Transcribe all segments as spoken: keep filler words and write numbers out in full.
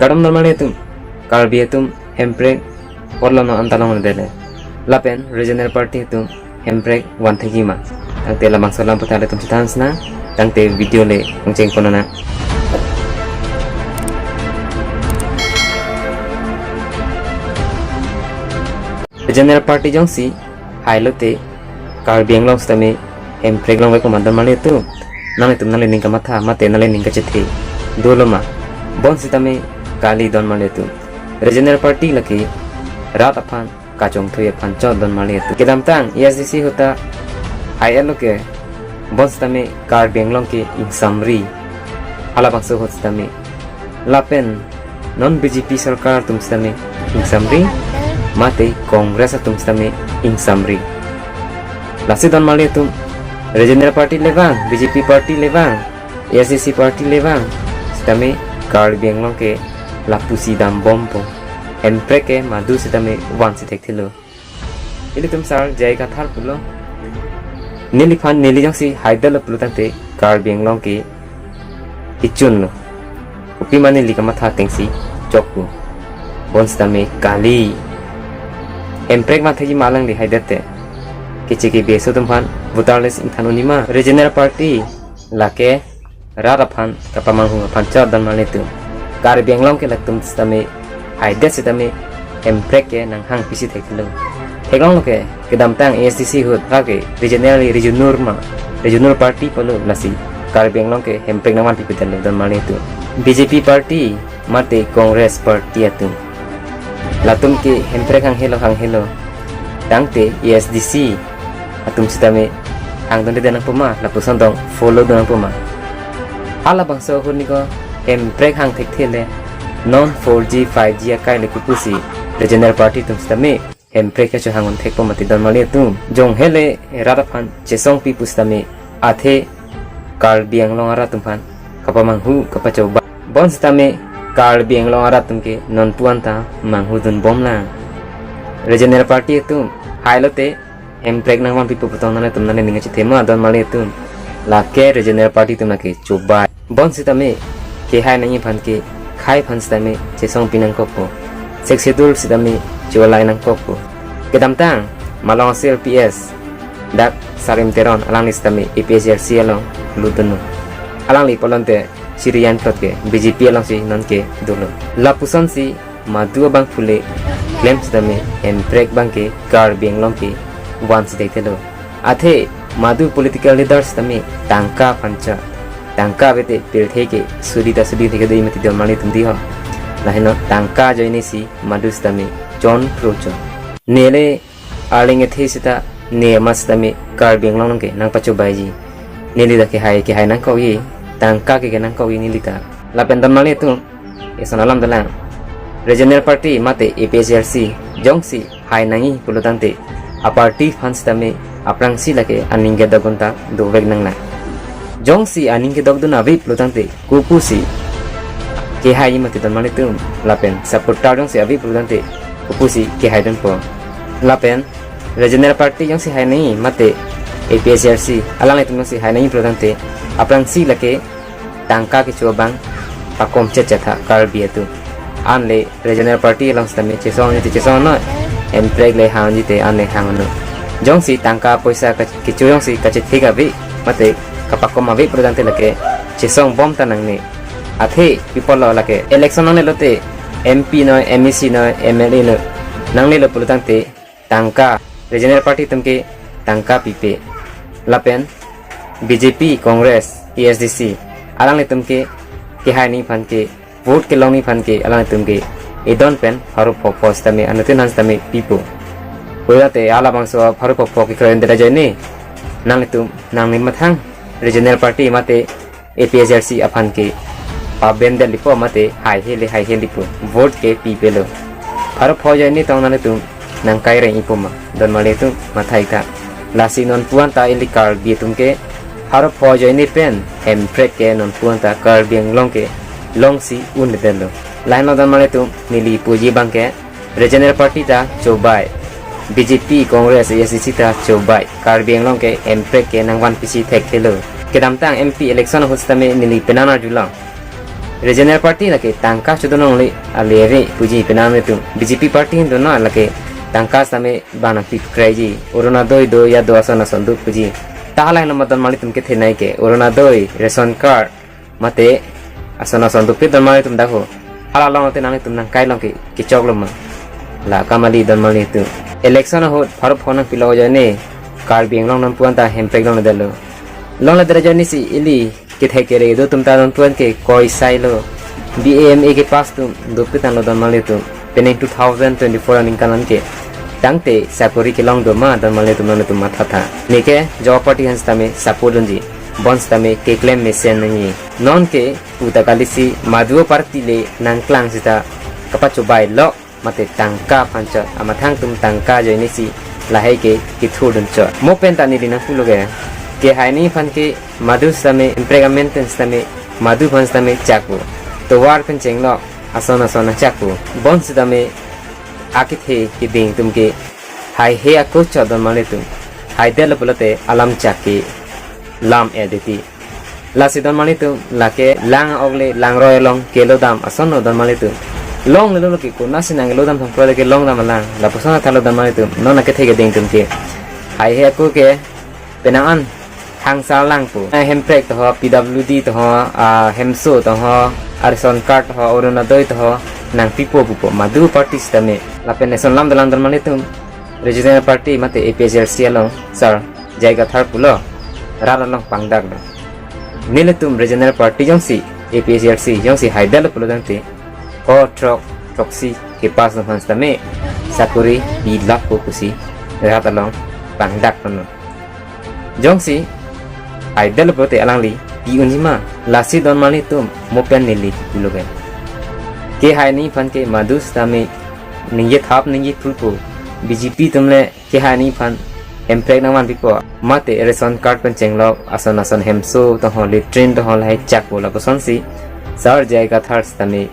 Kardom don mali atum, Karbi atum Hemprek orlono anta longledetlo. Lapen regional party atum Hemprek vanthekji ma? Tangte labangso alam aputhak ilitum chethan sinang, tangte video le ongcheng ponnang. Regional party jongsi hailote Karbi Anglong sitame Hemprek longvek ma don mali atum? Nanglitum nangli ning kamatha mate nangli ning kachethe dolo ma? Bon sitame kali don mali atum. Regional party lake rat aphan kachongthui aphan chot don mali atum. Kedamtang A S D C ahut ta hai-etlo ke, bon sitame Karbi Anglong ke ingsamri, halabangso ahut sitame. Lapen non B J P sorkar atum sitame ingsamri, mate Congress atum sitame ingsamri. Lasi don mali atum, regional party le vang, B J P party le vang, A S D C party le vang, sitame Karbi Anglong ke lapusi dambompo. Hemprek ke madu sitame vansi thekthelo. Ilitum sar J I Kathar pulo, neliphan neli jongsi haidetlo pulo tangte Karbi Anglong ke kechunlo. Kopima neli kamatha atengsi chokpo. Bon sitame kali. Hemprek vanthekji ma alangli haidet te? Keche kebe aso atum aphan voter list ingthan unji ma? Regional party lake rat aphan kapamanghu aphan chot don mali atum. Karbi Anglong ke latum sitame haidet sitame Hemprek ke nanghang pisi thekthelo. Theklonglo ke, kedamtang A S D C ahut ra ke regional, regional ma, regional party pulo, lasi Karbi Anglong ke Hemprek nangvanpipedetlo don mali atum. B J P party mate Congress party atum, latum ke Hemprek hanghelo hanghelo, tangte A S D C atum sitame hangdunde nangpo ma, lapuson tong follow dun nangpo ma? Halabangso ahut ni ko Hemprek hang thekthele, non four G five G akai le kopusi regional party atum sitame Hemprek kechohang un thekpo mati don mali atum? Jong hele rat aphan chesong pi pusitame, athe Karbi Anglong arat atum aphan kapamanghu kapachoba. Bon sitame Karbi Anglong arat atum ke nonpu anta manghudunbomlang. Regional party atum hailote Hemprek nangvanpipo pu tong nanglitum nangli ning kachethe ma don mali atum? Lake regional party atum lake chobai. Bon sitame kehai nangji aphan ke, khei aphan sitame chesong pi nangkokpo. Sixth Schedule sitame cholai nangkokpo. Kedamtang Malong Asir P S, dak Sarim Teron, alangli sitame A P H L C along lutdunlo. Alangli pulote chiri-an plot ke B J P alongsi nonke dolo. Lapusonsi madu abangphu le klem sitame Hemprek abang ke Karbi Anglong ke vansi thekthelo. Athe madu political leader sitame tangka aphan chot. Tangka avete pirthe ke sudi ta sudi thekthelo mati don mali atum dei ho. Laheno tangka ajoine si madu sitame chonphro chot. Neli arleng ethe sita, ne amat sitame Karbi Anglong ke nangpachobaiji. Neli ta kehai kehai nangkokji, tangka ke kenangkokji neli ta. Lapen don mali atum, eson alam dolang. Regional party mate A P H L C jongsi hai nangji pulo tangte, aparty aphan sitame aphrangsi lake aning kedok un ta dovek nanglang. Jongsi aning kedokdun ave pulo tangte, kopusi kehai mati don mali atum? Lapen supporter jongsi ave pulo tangte, kopusi kehaidunpo? Lapen regional party jongsi hai nangji mate A P H L C alanglitum jongsi hai nangji pulo tangte, aphrangsi lake tangka kecho abang pakom chetchet tha Karbi atum. Anle regional party along sitame chesongji te chesong noi, Hemprek le hangji te anle hang noi. Jongsi tangka poisa ka-, kecho jongsi kachethek ave mate kapakom ave pulo tangte lake chesongbom ta nangne. Athe pi apotlo lake election nanglelote, M P noi, M A C noi, M L A noi, nanglelo pulo tangte tangka, regional party atum ke tangka pipe. Lapen B J P, Congress, A S D C, alanglitum ke kehai nangji aphan ke, vote kelong nangji aphan ke alanglitum ke edon pen pharo pho pho sitame, anuttin han sitame pipo. Pulote halabangso pharo pho pho kekroi-un det ajoine nanglitum nangning mathang regional party mate A P H L C aphan ke paben det lipo mate haihe le haihe lipo, vote ke pipelo. Pharo pho ajoine tong nanglitum nangkaireng-ipo ma, don mali atum, matha-ik tha. Lasi nonpu anta ili Karbi atum ke pharo pho ajoine pen Hemprek ke nonpu anta Karbi Anglong ke longsi un-edetlo. Lahelo don mali atum, neli puji abang ke regional party ta chobai, B J P, Congress, A S D C ta chobai, Karbi Anglong ke Hemprek ke nangvan pisi thekthelo. Kedamtang M P election ahut sitame neli penang arjulang. Regional party lake tangka chodun longle ale ave puji, penang atum B J P party do na lake tangka sitame bang nangpi kraiji, Orunodoi do ya do ason ason do puji. Ta halai lo ma don mali atum kethenei ke, Orunodoi, ration card, mate ason ason dopik don mali atum dak ho. Hala along te nanglitum nangkai along ke kechok lo ma. La kamali don mali atum. Election ahut pharo phonang pilo ajoine Karbi Anglong nonpu-an ta hemprek longledetlo. Longledet ajoine si ili kethe kere do atum ta nonpu-an ke koi sai lo. B A M A ke pass atum dopik tanglo don mali atum. Penang two thousand twenty-four aningkan an ke tangte sakori kelong do ma don mali atum, nanglitum mathatha. Neke jo party aphan sitame support dunji, bonsitame keklem mesen nangji. Non ke pu ta kalisi madu party le nangklang sita kapachobai lo mate tangka aphan chot, amathang atum tangka ajoine si lahai ke kethur dun chot. Mo pen ta neli nangpulo ke, kehai ni aphan ke madu sitame, hemprek amen ten sitame, madu aphan sitame chakpo. Tovar pen chenglok ason ason nangchakpo. Bonsitame akethe keding atum ke haihe ako chot don mali atum. Haidetlo pulote alam chak ke lam edeti. Lasi don mali atum, lake lang ogle langroi along kelodam ason lo don mali atum. Longlelo ke konatsi nang kelodam thang pulote ke longdam alang. Lapuson athalo don mali atum. Non akethe keding atum ke haihe ako ke penang an hangsa langpo. Eh, hemprek toho, P W D toho, ah, hemso toho, ration card toho, Orunodoi toho, nangpipo pupo. Madu party sitame. Lapen eson lam dalang don mali atum. Regional party mate A P H L C along sar J I Kathar pulo, rat along pangdaklo. Nelitum regional party jongsi, A P H L C jongsi haidetlo pulo tangte, pho throk throksi kepass atum aphan sitame sakori pilappo pusi rat along pangdak ponlo. Jongsi haidetlo pulote alangli pi unji ma, lasi don mali atum, mo pen neli pulo ke, kehai ni aphan ke madu sitame ningje thap ningje phulpo. B J P atum le kehai ni aphan hemprek nangvanpipo. Mate ration card pen chenglok ason ason hemso toho, latrine toho lahai chakpo. Lapusonsi sar J I Kathar sitame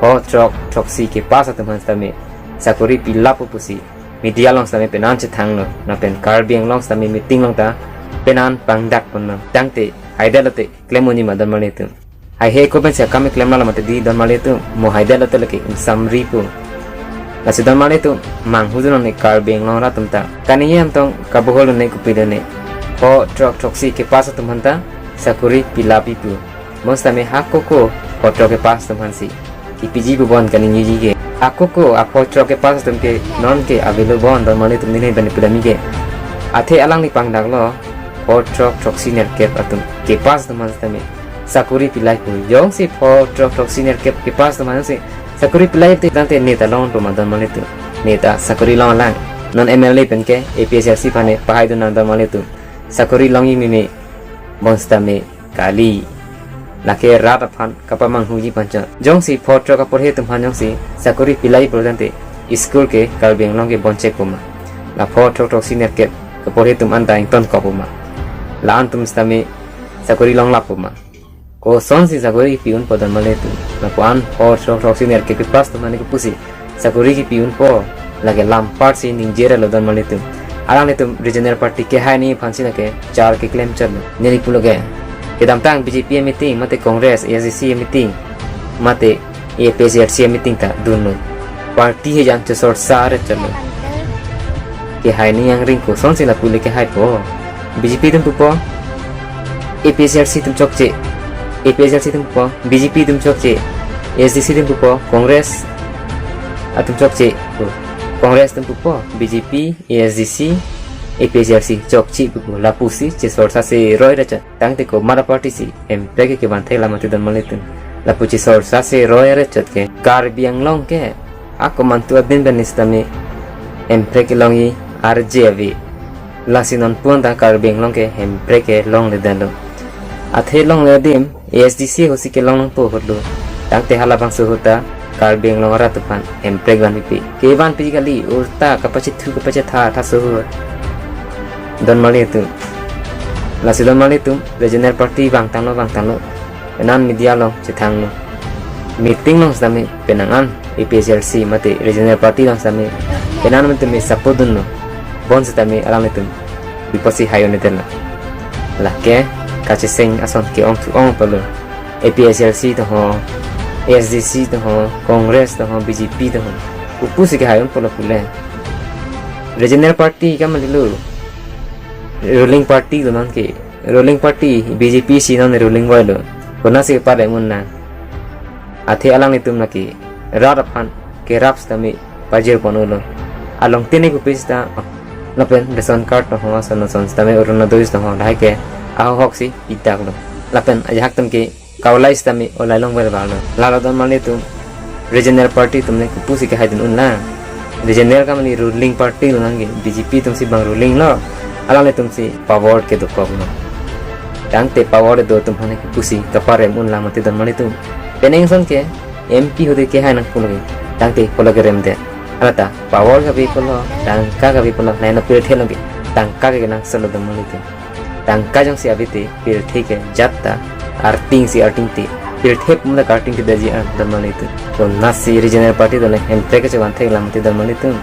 pho throk throksi kepass atum aphan sitame sakori pilappo pusi media along sitame penan chethanglo. Lapen Karbi Anglong sitame meeting along ta penan pangdak ponlo. Tangte haidetlote klem unji ma don mali atum. Haihe ako pensi akam keklem lalo mate di don mali atum, mo haidetlote lake ingsamripo. Lasi don mali atum, manghudun ne Karbi Anglong rat atum ta. Kaningje amtong kabohol ne, kopi ne. Pho throk throksi kepass atum aphan ta sakori pilappipo. Bonsitame ha ako ako pho throk kepass atum aphansi kipiji pu bon kaningjeji ke. Ha ako ako apho throk kepass atum ke non ke avelo bon don mali atum, neli pen pudamji ke. Athe alangli pangdaklo pho throk throksi nerkep atum kepass atum aphan sitame sakori pilaipo. Jongsi pho throk throksi nerkep kepass atum aphansi sakori pilai te tangte neta longpo ma don mali atum. Neta sakori longlang. Non M L A pen ke A P H L C aphan ne pahaidun nang don mali atum. Sakori longji meme, bonsitame kali. Lake rat aphan kapamanghuji aphan chot. Jongsi pho throk aporhe atum aphan jongsi sakori pilai pulo tangte school ke Karbi Anglong ke bonchekpo ma. La pho throk throksi nerkep kaporhe atum anta ingtonkokpo ma. La-an atum sitame sakori longlappo ma. Kosonsi sakori pi unpo don mali atum. Lapu-an pho throk throksi nerkep kepass atum aphan ke pusi sakori kipi unpo, lake lam apar si ningjerelo don mali atum. Alanglitum regional party kehai ni aphansi lake char keklem chotlo. Neli pulo ke, kedamtang B J P a-meeting, mate Congress, A S D C a-meeting, mate A P H L C a-meeting ta dunlo. Party hejang chesor sare chotlo. Kehai ni angring kosonsi lapu le kehaipo. B J P atum pupo, A P H L C atum chokche. A P H L C atum pupo, B J P atum chokche. A S D C atum pupo, Congress atum chokche. Congress atum pupo, B J P, A S D C, A P H L C chokche pupo. Lapusi chesor sase roi rechot. Tangte komat a-party si hemprek ke kevan thek lam ati don mali atum. Lapu chesor sase roi rechot ke. Karbi Anglong ke ako mantu adin pen sitame hemprek kelongji arje ave. Lasi non pu-an ta Karbi Anglong ke hemprek kelongle danlo. Athe longle adim A S D C ahutsi kelong nangpo ahutlo. Tangte halabangso ahut ta Karbi Anglong arat aphan hemprek vanpipe. Kevanpi kali, ulta kapachethu kapachetha tha sohor don mali atum. Lasi don mali atum, regional party vangtanglo vangtanglo. Penan media along chethanglo. Meeting along sitame penang an A P H L C mate regional party along sitame penan atum support dunlo. Bonsitame alanglitum bipasi hayo ne tenlo. Lake kacheseng ason ke-ong thu-ong palo. A P H L C to ho, A S D C to ho, Congress to ho, B J P to ho. Kopusi kehai un pulo pule. Regional party kam lilo. Ruling party lo non ke. Ruling party B J P si non ruling voi lo. Konatsi parem un nang. Athe alanglitum lake rat aphan kerap sitame pajir pon-olo. Along tini kopi sita lapen ration card to ho, ason ason sitame Orunodoi to ho, lahai ke ahok si idak lo. Lapen ajahak atum ke kaulai sitame olai long ber balo. Lalo don mali atum regional party atum le kopusi kehai dun un la. Regional kam le ruling party lo nang ke, B J P atum si bang ruling lo. Alanglitum si power ke dokok lo. Tangte power do atum aphan kopusi kaparem un la mati don mali atum. Penang ason ke M P hode kehai nang pulo ke. Tangte pulo kerem de. Alata power kave pulo, tangka kave pulo, laino pirthe long ke. Tangka ke nang solo don mali atum. Tangka jongsi ave te pirthe ke jat ta, arting si arting te, pirthe pum ta arting te daji an don mali atum. Konatsi regional party dole Hemprek kechevan thek lam te don mali atum.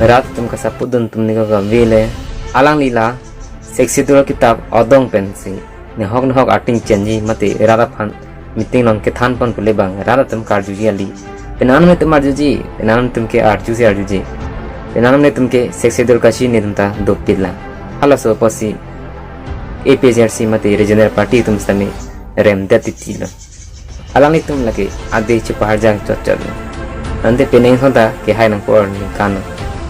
Rat atum kasapu dun atum ni ko kave le. Alangli la Sixth Schedule kitap odong pensi nehok nehok arting chenji mate rat aphan meeting along kethan pon pule bang rat atum karjuji kali. Penang atum arjuji, penang atum ke arjusi arjuji. Penang atum ke Sixth Schedule kachini atum ta dopik la. Halaso apotsi A P H L C mate regional party atum sitame remdet titi lo. Alanglitum lake ade chepaharjang chot chot lo. Ante penang ason ta kehai nang por ni kano.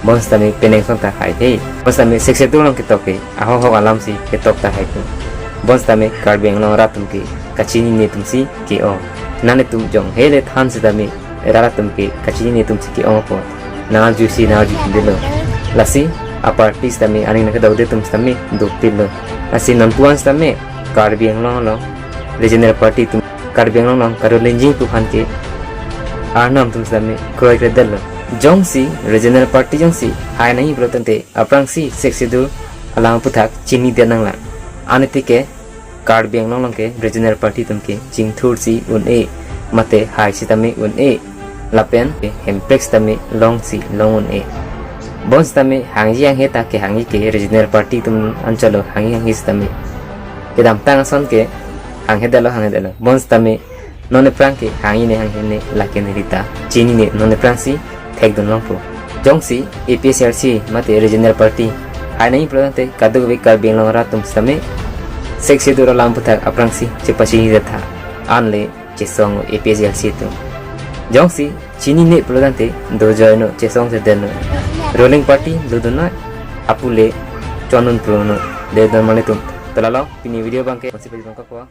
Bonsitame penang ason ta hai he. Bonsitame Sixth Schedule along ketok ke ahok ahok alam si ketok ta hai ko. Bonsitame Karbi Anglong rat atum ke kachinine atum si ke-ong. Nanglitum jong hele than sitame rat atum ke kachinine atum si ke-ong apot nang arjusi nang arju pilo. Lasi aparty sitame aning nang kedaude atum sitame dopik lo. Lasi non puan sitame Karbi Anglong along regional party atum Karbi Anglong along karu lenjing pu aphan ke arnam atum sitame kroikre det lo. Jongsi regional party jongsi hai nangji pulo tangte aphrangsi Sixth Schedule alam aphuthak chini det nang la. Anitike Karbi Anglong along ke regional party atum ke chingthur si un-e, mate hai sitame un-e, lapen Hemprek sitame long si long un-e. Bonsitame hangji hanghe ta kehangji ke regional party atum anchot lo, hangji hanghe sitame. Kedamtang ason ke hanghe det lo, hanghe det lo. Bonsitame non aphrang ke hangjine hanghene lake ne rita chinine non aphrangsi thekdun longpo. Jongsi A P H L C mate regional party hai nangji pulo tangte kadokave Karbi Anglong rat atum sitame Sixth Schedule alam aphuthak aphrangsi chepachini det tha. Anle chesong A P H L C atum. Jongsi chinine pulo tangte dojoino chesong se det no. Ruling party dodun noi, apule chonun pulo no. De don mali atum. To lalo pini video abang ke masih pajibang kakwa.